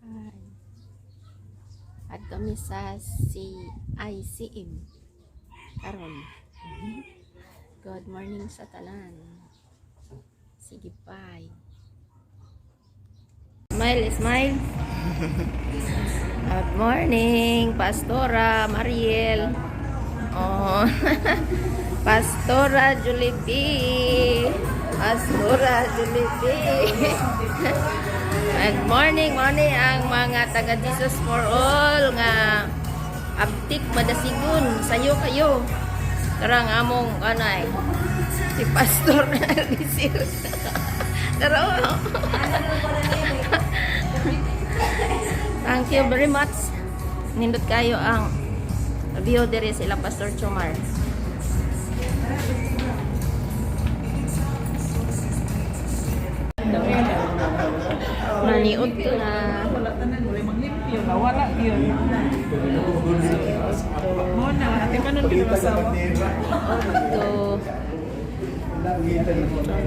Hi. At kami sa CICM karon. Good morning sa tanan. Sige, bye. Smile, smile. Good morning, Pastora Mariel. Oh. Pastora Jullibee. Pastora Jullibee. Good morning, morning ang mga taga Jesus for All nga abtik madasigon sayo kayo. Karang among anay si Pastor Alicia. Tara. Oh. Thank you very much. Nindot kayo ang view diri sila Pastor Chomar. Naniod to na. Wala tanan, wala maglimpyo ba? Wala yun. Mo na, ate pa nun ginawasawa. To. Ito na, maniod to na,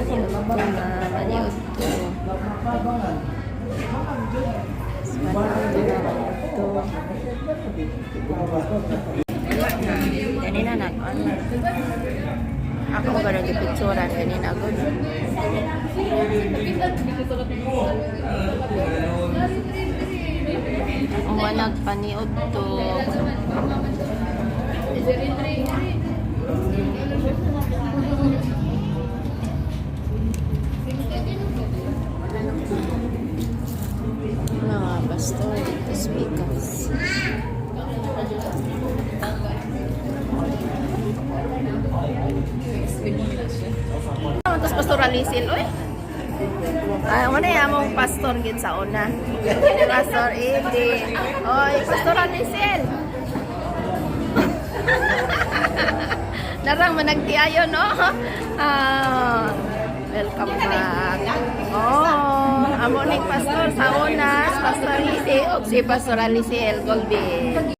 maniod to. Maniod to na, maniod to. Ganina na, ano. Ako ba nang gipicturan ganina gud. Umanag paniod to. Mga pastor dito speakers. Tapos Pastor Alisil, oy. Ay, mo na among pastor gid sa una. Pastor Edi. Oy, Pastor Alisil. Narang managtiayo, no? Ah, welcome back. Oh, amo ni pastor sa una, Pastor Edi og si Pastor Alisil Golden.